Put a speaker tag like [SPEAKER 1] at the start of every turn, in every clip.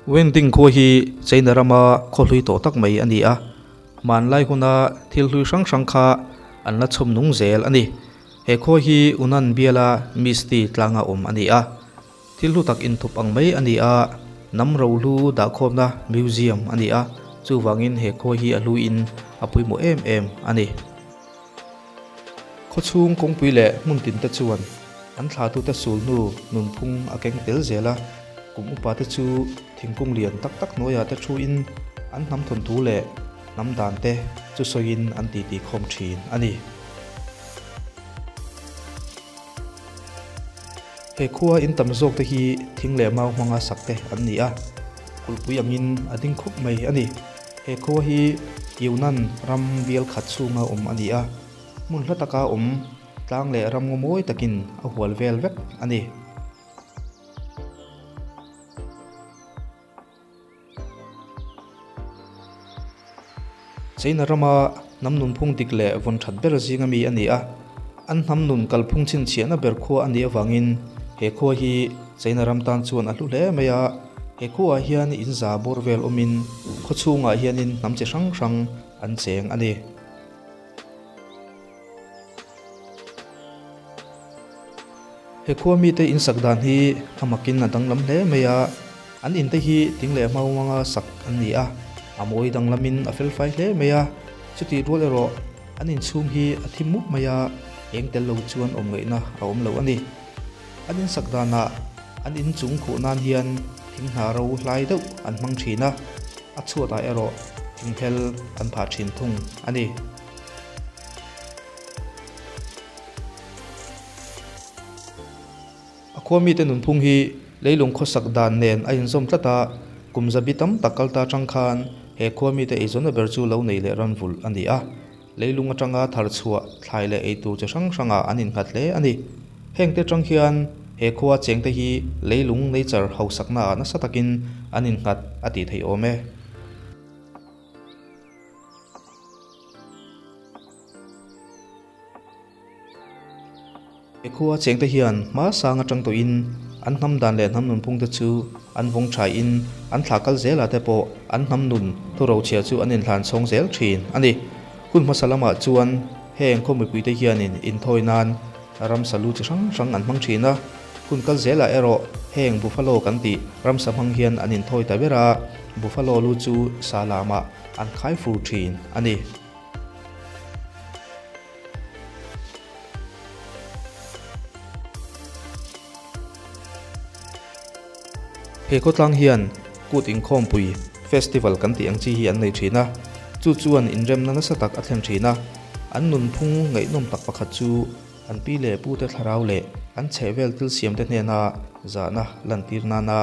[SPEAKER 1] Wending khua hi China rama khaw hlui tawh tak mai a ni a, hmanlai huna thil hlui hrang hrang kha an la chhawm nung zel a ni. He khua hi Unan biala Misty tlanga awm a ni a, thil hlu tak inthup ang mai a ni a, hnam rohlu dahkhawmna museum a ni a, chuvangin he khua hi a hluin a pawimawh em em a ni. Khawchhung kawngpui leh hmun tin te chuan an thlatute sul hnu nunphung a keng tel zel a, kum upa te chu thingkung lian tak tak hnuaiah te thuin an hnam thawnthu leh hnam dan te chu sawiin an titi khawm thin a ni. He khua in tam zawk te hi thing leh mau hmanga sak te an ni a, kulhpui angin a ding khup mai a ni. He khua hi Yunnan ram bial khat chhunga awm a ni a, hmun hla taka awm tlang leh ram ngaw mawi takin a hual vel vek a ni. China rama hnam nunphung dik leh vawn that ber zinga mi a ni a, an hnam nun kalphung chhinchhiahna ber khua a nih avangin he khua hi China ram tan chuan a hlu hle mai a, he khuaah hian in za bawr vel awmin khaw chhungah hianin hnam chi hrang hrang an cheng a ni. He khua mite in sak dan hi a makin a danglam hle mai a, an in te hi ting leh hmau hmanga sak an ni a, a mawi danglamin a fel fai hle mai a, chutih rual erawh an inchhung hi a thim mup mai a, eng tel lo chuan awm ngaihna a awm lo a ni. An in sak danah an in chung khuh nan hian thing hna ro hlai deuh an hmang thin a, a chhuatah erawh thing phel an phah thin thung a ni. A khua mite nunphung hi leilung khawsak dan nen a inzawm tlat a, kum zabi tam tak kal ta atang khan he khua mite eizawnna ber chu lo nei leh ran vulh a ni a. Leilung atanga thar chhuah thlai leh eitur chi hrang hrangah an innghat hle a ni. Hengte atang hian he khua chengte hi leilung nature hausaknaah nasa takin an innghat a tih theih awm e. He khua chengte hian hma sang atang tawhin an hnam dan leh hnam nunphung te chu an vawng thain an thlah kal zelah te pawh an hnam nun thurochhia chu an inhlan chhawng zel thin a ni. Hun hmasa lamah chuan heng khaw mipuite hianin inthawi nan ramsa lu chi hrang hrang an hmang thin a, hun kal zelah erawh heng buffalo kan tih ramsa hmang hian an inthawi ta ber a, buffalo lu chu sa lamah an khai fur thin a ni. He khawtlang hian kut inkhawmpui, festival kan tih ang chi hi an nei thin a, chu chuan inremna nasa tak a thlen thin a. An nunphung ngaihnawm tak pakhat chu an pi leh pute thlarau leh an chhehvel thil siamte hnena zahna lantir nana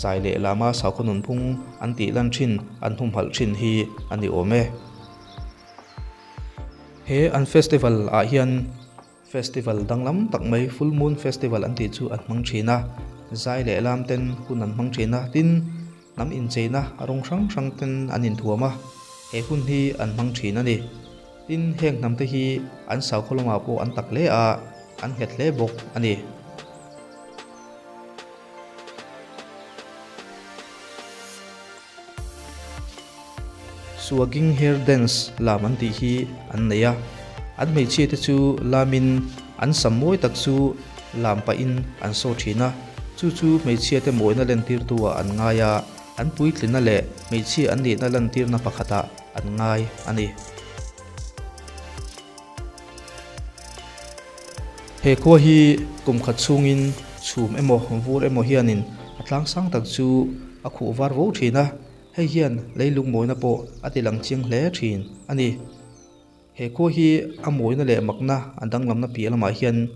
[SPEAKER 1] Zai leh lama sakhaw nunphung an tih lan thin an humhalh thin hi a ni awm e. He an festival ah hian festival danglam tak mai Full Moon Festival an tih chu an hmang thin a, zai leh lam ten hun an hmang thin a, tin hnam incheina rawng hrang hrang ten an inthuam a, he hun hi an hmang thin a ni. Tin heng hnam te hi an sakhaw lamah pawh an tak hle a, an nghet hle bawk a ni. Swagging hair dance lam an tih hi an nei a, an hmeichhia te chu lamin an sam mawi tak chu lam pahin an saw thin a, chu chu hmeichhia te mawina lentirtu ah an ngai a, an puitlina leh hmeichhia an nihna lantirna pakhatah an ngai a ni. He khua hi kum khat chhungin chhum emaw vur emaw hianin a tlang sang tak chu a khuh var vo thin a, hei hian leilung mawina pawh a ti lang chiang hle thin a ni. He khua hi a mawina leh makna a danglamna piah lamah hian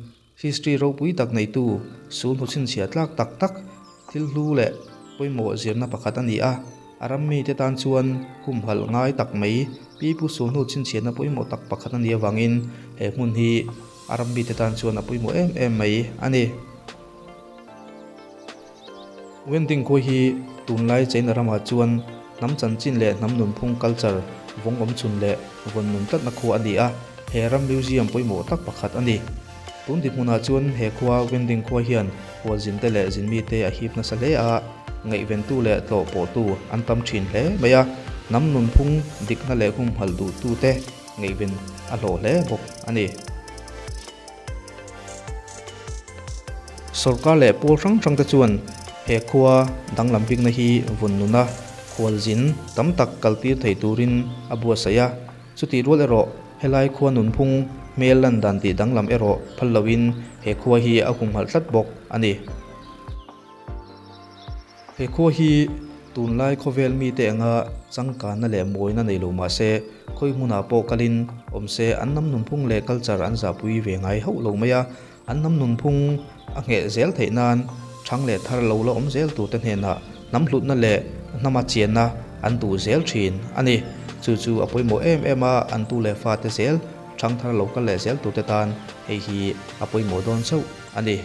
[SPEAKER 1] history ropui tak neitu sul hnuchhinchhiah tlak tak tak thil hlu leh pawimawh zirna pakhat a ni a. A ram mite tan chuan humhalh ngai tak mai Pi Pu Sulhnu chhinchhiatna pawimawh tak pakhat a nih avangin he hmun hi a ram mite tan chuan a pawimawh em em mai a ni. Wending khua hi tunlai China ramah chuan hnam chanchin leh hnam nunphung culture vawng awm chhun leh vawn nun tlatna khua a ni a, he ram museum pawimawh tak pakhat a ni. Tun dinhmunah chuan he khua Wending khua hian hualzinte leh zinmite a hip nasa hle a. Ngaihventu leh tlawh pawhtu an tam thin hle mai a, hnam nunphung dikna leh humhalh duhtute ngaihven a hlawh hle bawk a ni. Sorkar leh pawl hrang hrangte chuan he khua danglam bikna hi vun nuna khualzin tam tak kaltir thei turin a buatsaih a, chutih rual erawh helai khua nunphung hmel lan dan tih danglam erawh phal loin he khua hi a humhalh tlat bawk a ni. He khua hi tunlai khawvel mite anga changkanna leh mawina nei lo mah se, khawi hmunah pawh kalin awm se an hnam nunphung leh culture an zahpui ve ngai hauh lo mai a, an hnam nunphung a ngheh zel theih nan thang leh thar lo la awm zel turte hnenah hnam hlutna leh hnama chianna an duh zel thin a ni. Chu chu a pawimawh em em a, an tu leh fate zel thang thar lo kal leh zel turte tan hei hi a pawimawh dawn chauh a ni.